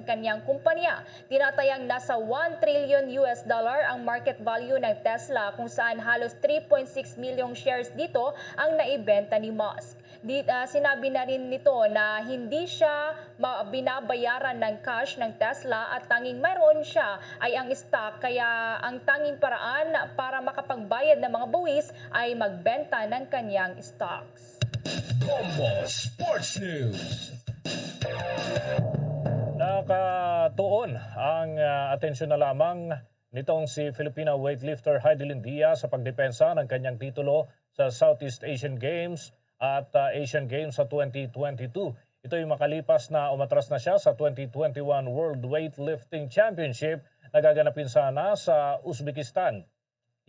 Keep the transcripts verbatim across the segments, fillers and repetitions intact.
kanyang kumpanya. Tinatayang nasa one trillion U S dollar ang market value ng Tesla, kung saan halos three point six million shares dito ang naibenta ni Musk. Di, ah, sinabi na rin nito na hindi siya ma-, binabayaran ng cash ng Tesla at tanging mayroon siya ay ang stock, kaya ang tanging paraan para makapagbayad ng mga buwis ay magbenta ng kanyang stocks. Bombo Sports News. Nakatuon ang, ah, atensyon na lamang nitong si Filipina weightlifter Heidelin Diaz sa pagdepensa ng kanyang titulo sa Southeast Asian Games at, ah, Asian Games sa twenty twenty-two. Ito'y makalipas na umatras na siya sa twenty twenty-one World Weightlifting Championship na gaganapin sana sa Uzbekistan.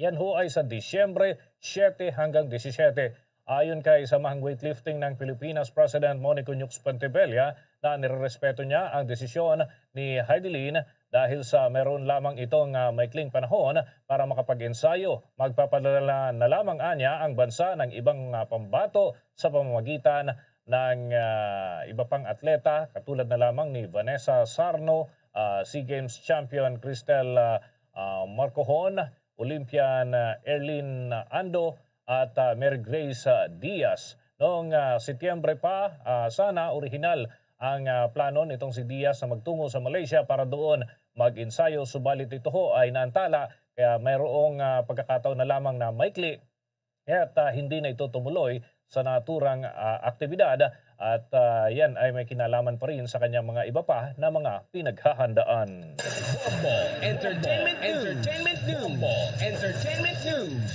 Yan ho ay sa Disyembre siyete hanggang disisiyete. Ayon kay Samahang Weightlifting ng Pilipinas President Monico Nukes Pontevilla, na nirerespeto niya ang desisyon ni Heidelin dahil sa meron lamang itong, ah, maikling panahon para makapag-ensayo. Magpapadala na lamang anya ang bansa ng ibang, ah, pambato sa pamamagitan ng, ah, iba pang atleta katulad na lamang ni Vanessa Sarno, ah, SEA Games champion Cristel, ah, ah, Marcohon, Olympian, ah, Erlin Ando, at, ah, Mary Grace, ah, Diaz. Noong, ah, Setyembre pa, ah, sana orihinal ang, ah, plano nitong si Diaz na magtungo sa Malaysia para doon mag-ensayo, subalit ito ho ay naantala, kaya mayroong, ah, pagkakataon na lamang na maikli, kaya't, ah, hindi na ito tumuloy sa naturang, ah, aktibidad at, ah, yan ay may kinalaman pa rin sa kanyang mga iba pa na mga pinaghahandaan. Bombo Entertainment News. Entertainment News. Bombo Entertainment News.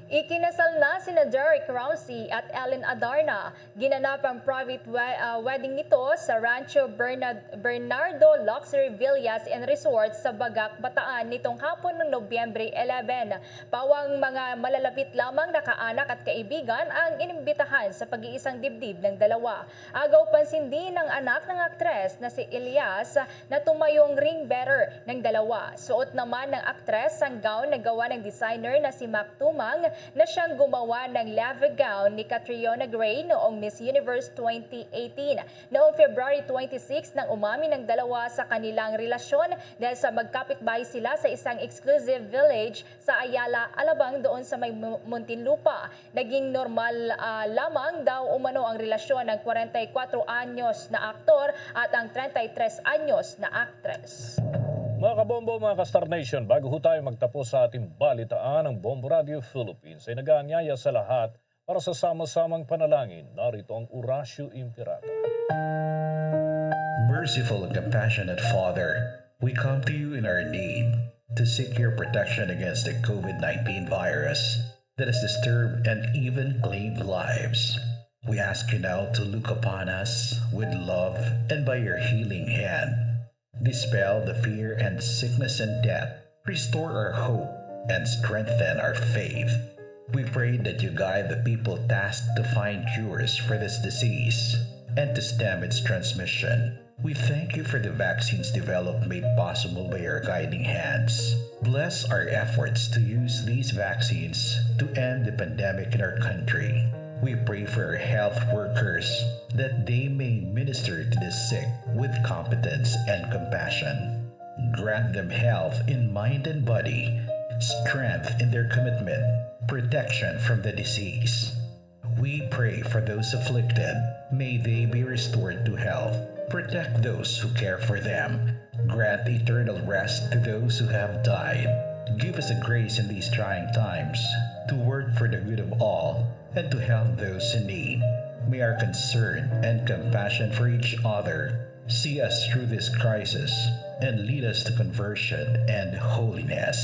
Ikinasal na sina Derek Ramsey at Ellen Adarna. Ginanap ang private we- ah, wedding nito sa Rancho Bernard- Bernardo Luxury Villas and Resort sa Bagak, Bataan nitong hapon ng Nobyembre eleven. Pawang mga malalapit lamang na kaanak at kaibigan ang inimbitahan sa pag-iisang dibdib ng dalawa. Agaw pansin din ang anak ng aktres na si Elias na tumayong ring bearer ng dalawa. Suot naman ng aktres ang gown na gawa ng designer na si Mac Tumang na siyang gumawa ng leve gown ni Catriona Gray noong Miss Universe twenty eighteen. Noong February twenty-six nang umamin ang dalawa sa kanilang relasyon dahil sa magkapitbahay sila sa isang exclusive village sa Ayala, Alabang, doon sa may Mu- Muntinlupa. Naging normal, ah, lamang daw umano ang relasyon ng kwarenta y kuwatro anyos na aktor at ang treinta y tres anyos na aktres. Mga kabombo, mga ka-Star Nation, bago ho tayo magtapos sa ating balitaan, ang Bombo Radio Philippines ay nag-aanyaya sa lahat para sa sama-samang panalangin. Narito ang Orasyo Imperata. Merciful and compassionate Father, we come to you in our need to seek your protection against the COVID nineteen virus that has disturbed and even claimed lives. We ask you now to look upon us with love and by your healing hand, dispel the fear and sickness and death. Restore our hope and strengthen our faith. We pray that you guide the people tasked to find cures for this disease and to stem its transmission. We thank you for the vaccines developed made possible by your guiding hands. Bless our efforts to use these vaccines to end the pandemic in our country. We pray for our health workers that they may minister to the sick with competence and compassion. Grant them health in mind and body, strength in their commitment, protection from the disease. We pray for those afflicted. May they be restored to health. Protect those who care for them. Grant eternal rest to those who have died. Give us the grace in these trying times to work for the good of all and to help those in need. May our concern and compassion for each other see us through this crisis and lead us to conversion and holiness.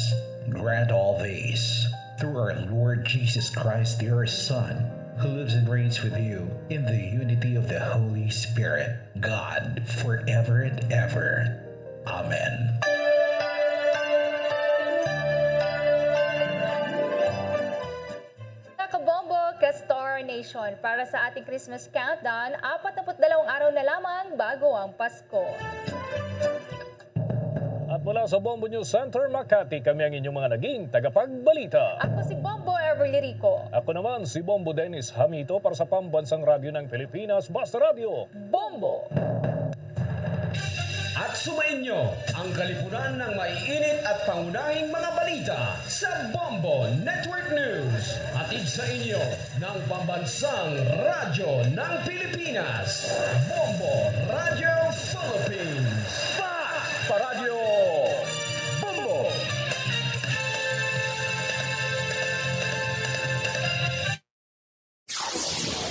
Grant all these through our Lord Jesus Christ, your Son, who lives and reigns with you in the unity of the Holy Spirit, God, forever and ever. Amen. Mga kabombo, ka-Star Nation, para sa ating Christmas countdown, apat na put dalawang araw na lamang bago ang Pasko. At mula sa Bombo News Center, Makati, kami ang inyong mga naging tagapagbalita. Ako si Bombo Everly Rico. Ako naman si Bombo Dennis Hamito para sa Pambansang Radyo ng Pilipinas, Basta Radyo. Bombo! Sumainyo ang kalipunan ng maiinit at pangunahing mga balita sa Bombo Network News. Hatid sa inyo ng Pambansang Radyo ng Pilipinas, Bombo Radyo Philippines. Fast Paradyo Bombo!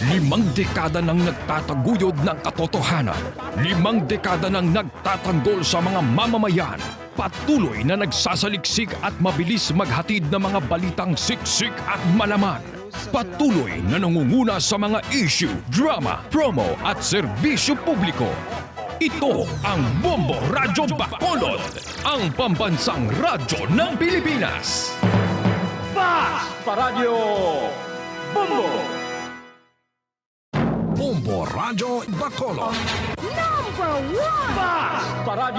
Limang dekada nang nagtataguyod ng katotohanan. Limang dekada nang nagtatanggol sa mga mamamayan. Patuloy na nagsasaliksik at mabilis maghatid ng mga balitang siksik at malaman. Patuloy na nangunguna sa mga issue, drama, promo at serbisyo publiko. Ito ang Bombo Radyo Bacolod, ang pambansang radyo ng Pilipinas. Fast Paradyo Bombo! Bombo Radyo Bacolod. Number one! Fast Paradyo